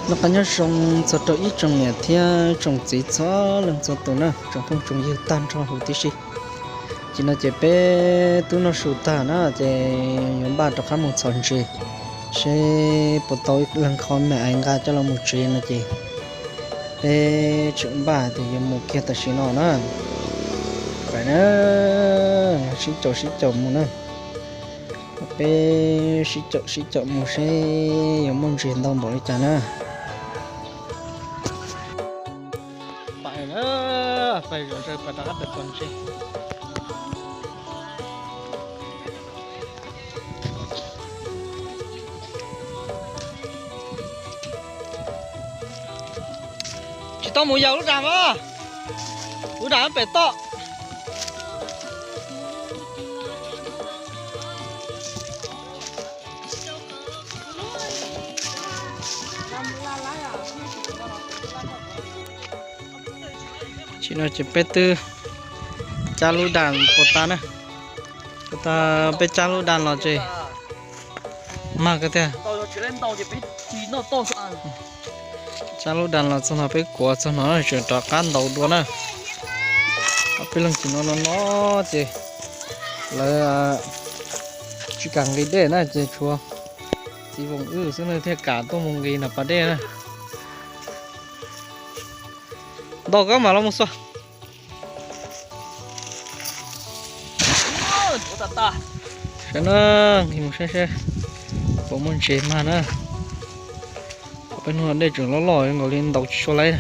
Noj qab nyob zoo txog rau ib tsoom niam thiab tsoom txiv txhua leej txhua tus na, tsoom phooj tsoom ywg tag nrho huv tib si. Ces no ces peb twb noj su tag na, ces yuav npaj rov qab mus txhom ntses seb puas tau ib leeg qho me ais nqa coj los mus tsev no ces peb tseem npaj tias yuav mus kiag tam sim no na. Pais na, sib caum sib caum mus na. Peb sib caum sib caum mus seb yuav muaj ntses ntau npaum li cas na. Pais na, pais zom zaws pais rov qab pais txhom ntses. Tsis tau mus yam lub dag mas, lub dag pem toj. Tsis no ces peb twb cab lub dag puas tas na. Puas tas peb cab lub dag los ces mag kiag tiag. Cab lub dag los txog no peb kuav txog no tseem rov qab ntaus dua na. Peb leeg tsis no no no ces lawv tsis kam nqis dej na ces tshuav txiv voos wb xwb na thiaj kam tuaj mus nqis nram pas dej na. Ntaus koj mam los mus xuas. Saib na, nqis mus saib seb puas muaj ntses mag na. Peb hnub no dej tseem loj loj nkaus li ntaus tsis tshua laib.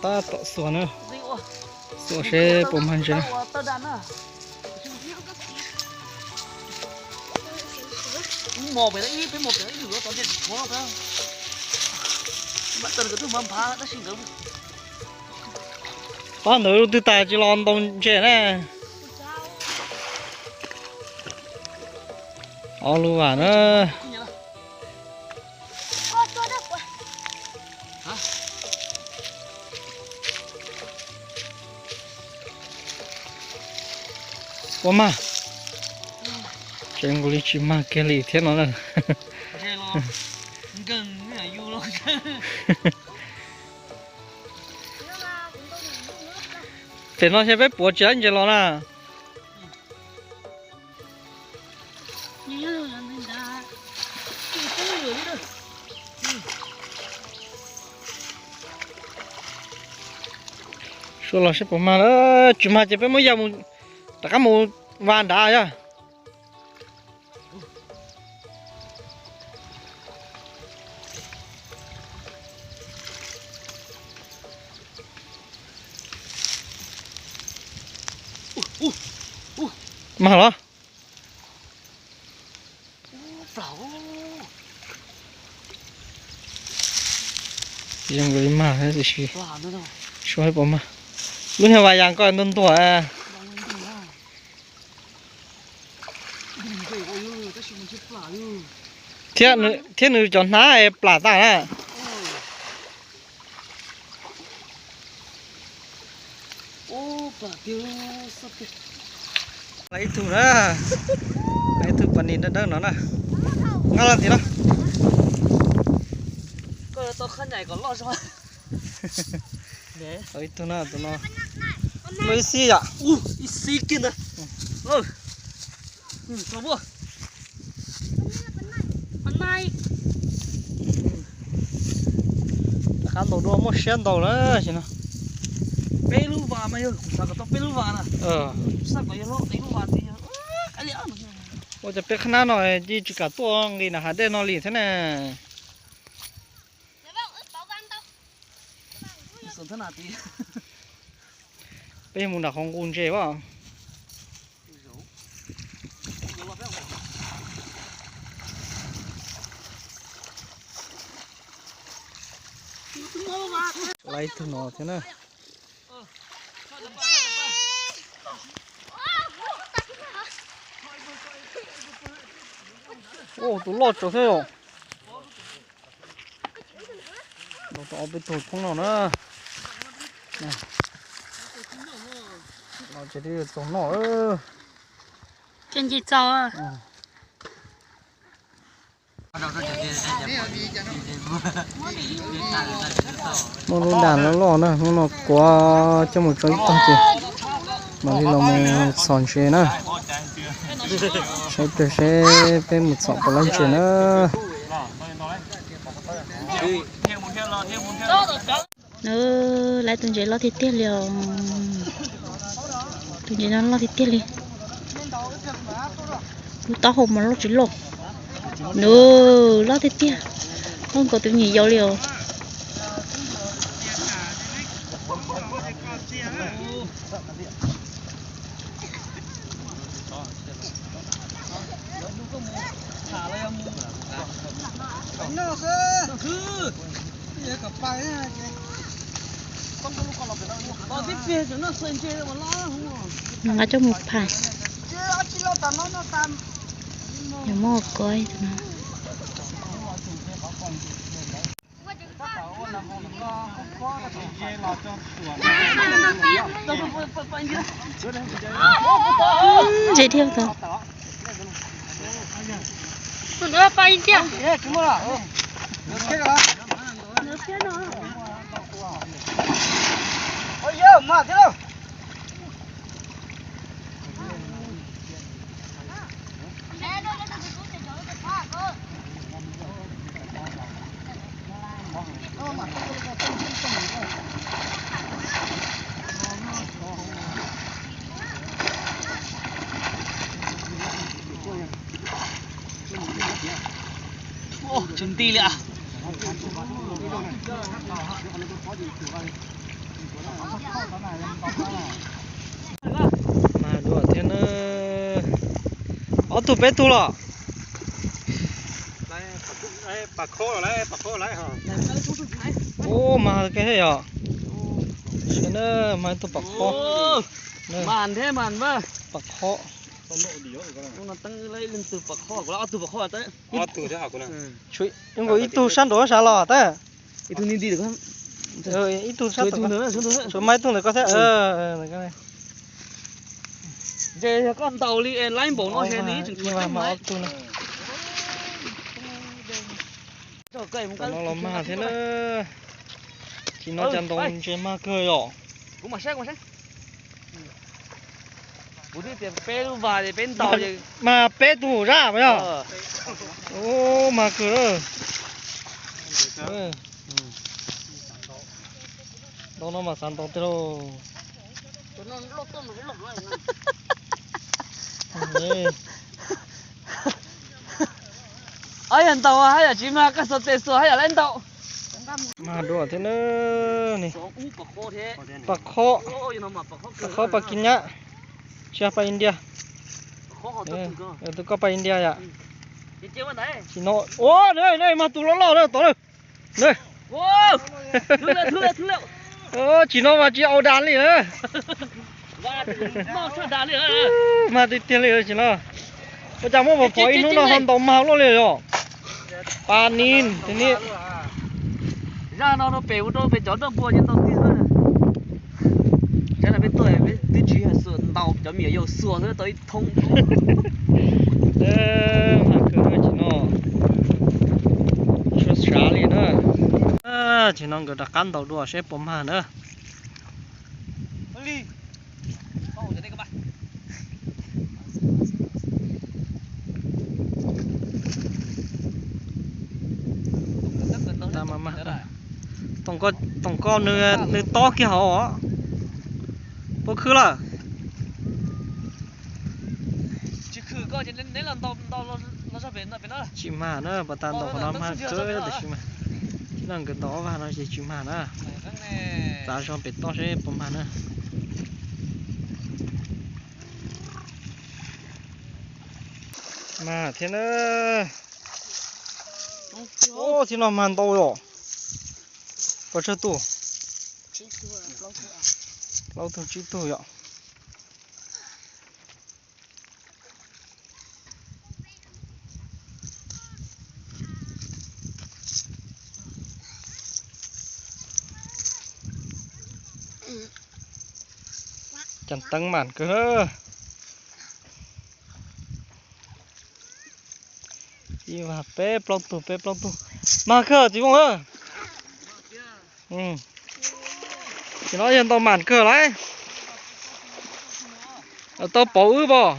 Tab tom xuas na, xuas seb puas mag ntses na. Pab ntawd lub twg tas tsis los ntaus ntses na. Ob lub vas na. Puas mag? Tseem nkaus li tsis mag kiag li thiab no na. Pem no xyov peb puav tsis laib ntses los na. Suav los seb puas mag, tsis mag ces peb muab ya mus, rov qab mus vas nrad yog. Mag los? Zoo li mag tiam sis suav puas mag. Lub niag vas yas koj ntuag ntuag. Thiab nws cov hnab plam tag na. Ib tug na, ib tug pas nis dawb dawb no na. Nqa los tim no. Ib tug na, tus no muaj ib xib yom. Ib xib kiag ntawd. Rov qab ntaus dua muaj siab ntaus lawm no. Peb lub vas mas yog kuv xav kom tau peb lub vas na. Xav kom yog lub vas ntxiv. Ua cas peb qhab nab no cia tsis kam tuaj nqis nram hav dej no li thiab na. Peb mus nram qhov nqus ntses as. Laiv tug no thiab na. Tus loj tsaus thiab os. Tau ob peb tug thoob no na. Los ces twb txaus noj. Ces nci txaus. Muaj lub dam loj loj na, hnub no kuav coj mus tso ib tog ces mam li los mus txhom ntses na. Saib rawg seb peb mus txhom puas laib ntses na. Lawv tus ntses loj tiag tiag li os. Tus ntses no loj tiag tiag li. Lub taub hau mas loj tsis loj. Nws loj tiag tiag, loj nkaus tus me nyuam yaus li os. Nqa coj mus phais. Nws muaj koj no. Ntse dhia tau. Tsis nti li. Mas dua thiab na. Ob tug peb tug los? Ub, mag kawg thiab yog. Sim na, mag ib tug pom qhob. Mag thiab mag. Pom qhob. Ub, no teeb ib leeg twg pom qhob, kuv ob tug pom qhob. Tshuav nkaus ib tug sab nraud sab los tab. Ib tug sab, tshuav mag ib tug ntawm koj thiab. Ces yog koj ntaus li es laib npaum no ces nws tseem tshuav teeb mas. Tam no los mag thiab na. Tsis no cas ntaus ntses mag kawg yom. Kuv twb tias peb lub vas ces peb ntaus. Mas peb tug zaj mas yog. Ub, mag kawg na. Ntaus no mas xav ntaus tiag lauj. Ab, yog ntaus haj yam tsis mag, koj xuas tes xuas haj yam laib ntaus. Mag dua thiab na. Pom qhob, pom qhob pas Kis Nyab, tsis yog pas India. Tus koj pas India yom. Tsis no, ua, mag tus loj loj na tod na. Tsis no mas tsis au das li na. Mag tiag tiag li tsis no. Ua cas muab pov pov ib hnub no ho ntaus mag luaj li yom. Pa nin, zaj no no pem ua rau pem cov nroj npua ces ntau tiag. Saib no peb tuaj peb twb tsis yog xuas ntaus, cov me nyuam yaus xuas xwb tau ib thoob. Mag kawg tsis no. Tshua sav li na. Tsis no nkawd rov qab ntaus dua seb puas mag na. Toom ko nws tob kiag hauv os. Puas khwb lawm? Tsis mag na, pas tas ntaus qhov no mag kawg tab sis mas, tsis no nkawd ntaus ob vag no ces tsis mag na. Txav zog pem toj seb puas mag na. Mag thiab na. Ub, tsis no mag ntau yom. Pov tsawg tug? Plaub tug tsib tug yom. Ceeb teeb mam kawg. Ib vas peb plaub tug, peb plaub tug. Mag kawg txiv Vooj. Tsis no yog ntau mam kawg lauj. Tau pauv wb pom.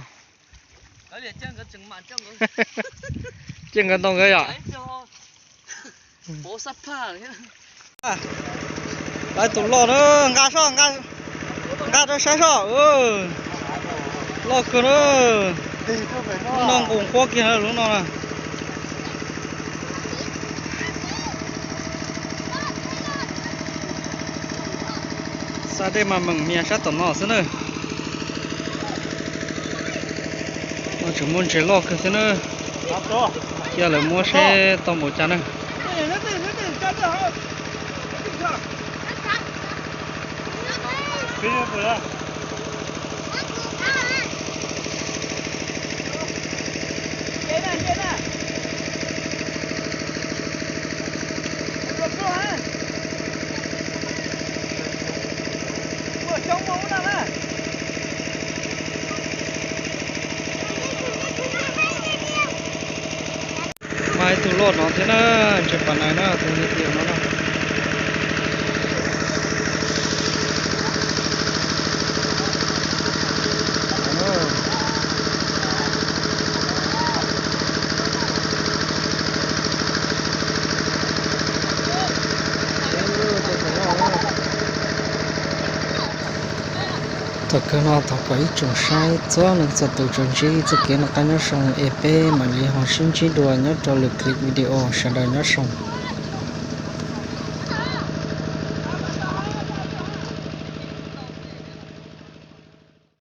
Cia nkawd ntaus nkawd yom. Lawv tus loj na, nqa soj, nqa rau saib soj. Loj kawg na. Lub no nqus nqhuab kiag lub no na. Xa dej mas meem mias sab tom no xwb na. No tseem muaj ntses loj kawg thiab na. Cia lawv muab seb tau npaum cas na. Mas ib tug loj no thiab na, ntses pas nais na, tus niag tias no na. Thaum kawg no thov kom ib tsoom saib txhua leej txhua tus tsuas ntsib txoj kev noj qab nyob zoo es peb mam li ho sib ntsib dua nyob rau lwm clip video, sawv daws nyob zoo.